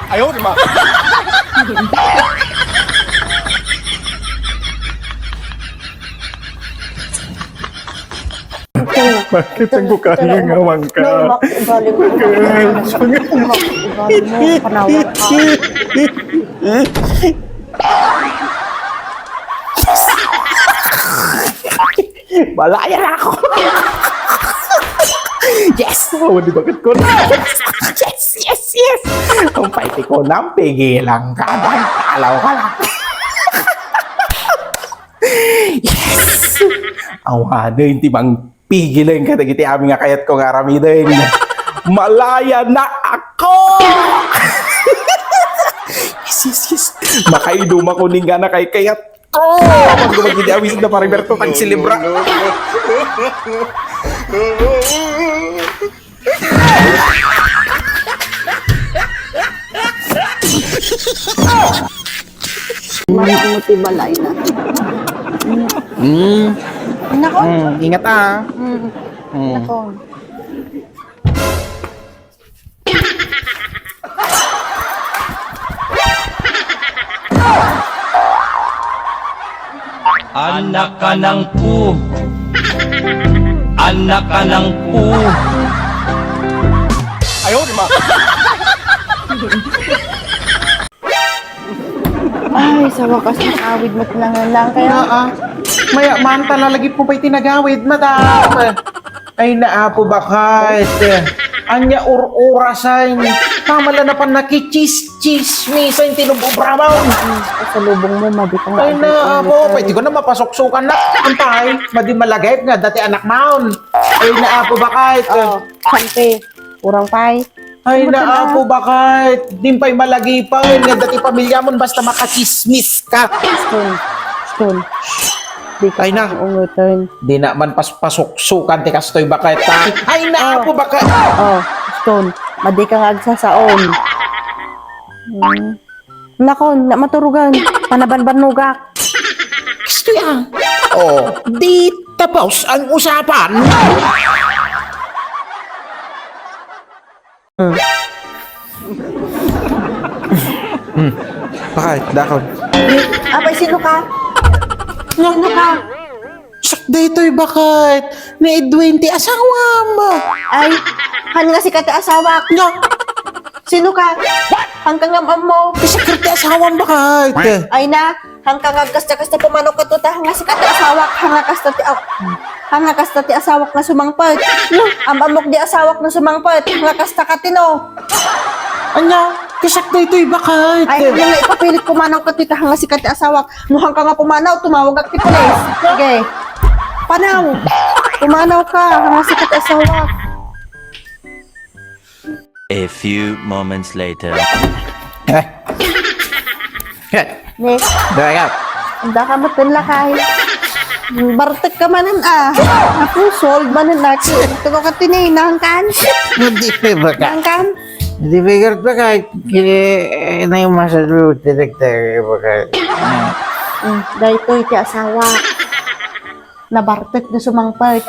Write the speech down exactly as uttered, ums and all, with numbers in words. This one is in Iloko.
Ayaw, di ba? Bakit ang kukain nga naman ka? Naimak, ugali mo. Naimak, ugali mo. Panawan ka. Malaya na ako. Yes! Oh, di ba ko? Yes, yes, yes! Ang paiti ko nang pigilan ka. Alaw ka lang. Yes! Awanen ti mangpigilen kadagiti amin nga kayatko nga aramiden. Malaya na ako! Yes, yes, yes. Makainom ako ning nga nakaykayatko. Awan ko magidi awisit na pariberto tagselebra. Maramo ti balay na. Mm. Nako. Mm, ingat, ah. Mm. Mm. Nako. Anak ka ng pu. Anak ka ng pu. Ayaw, di ba? Ay, sa wakas, nakawid met lang lang. Kaya, ah, maya, man, talalagip mo pa'y tinagawid, madam. Ay, naapo, bakit? Anya, ur-urasan. Pamala na pa nakichismis, misan tinubo brabon. Pasalubong mo, madi ka nga. Ay, naapo, pwede ko na mapasuksukan na. Antay, madi malagip nga, dati anak maon. Ay, naapo, bakit? Oh, sante. Urang pay. Ay, naapo, bakit? Di pay malagipay nga dati pamilya mo, basta makachismis ka. Stone. Stone. Di ka Ay, na. Unguten. Di na man paspasuksukan ti kastoy, bakit, ha? Ay, naapo, bakit? Oh, Stone. Madi ka nga agsasaon. Hmm. Nakon, na maturugan. Panabanbannogak. Kastoy, ah. Oh, di tapos ang usapan. Hmm. Hmm. Bakit? Dakon. Apay, sino ka? Sino ka? Sak daytoy, bakit? Ni Edwin ti asawam. Ay, han nga sika ti asawak. Nga. Sino ka? Han ka nga ammo. Sak ti asawam, bakit? Ay na, han ka nga kasta-kasta pumanaw kadto ta, han nga sika ti asawak, han nga kasta ti aw-, han nga kasta ti asawak nga sumangpet. Am-ammok di asawak nga sumangpet, han nga kasta ka tino. Anya, kasak daytoy, bakit? Ay, nga ipapilit pumanaw kadto ta, han nga sika ti asawak. No han ka nga pumanaw, tumawagak ti pulis. Sige. Panaw. Pumanaw ka, han nga sika ti asawak. A few moments later. Eh. Eh. Ne? Daya. Anda ka met ken lakay. Bartek ka manen, ah. Ako, sold manen, ah. Ito ka tini, nangkan? Hindi pa ba ka? Nangkan? Hindi pa ba ka? Kini, eh, na yung masa dulu, direkta ba ka? Hmm, daytoy ti asawa. Nabartek nga sumangpet.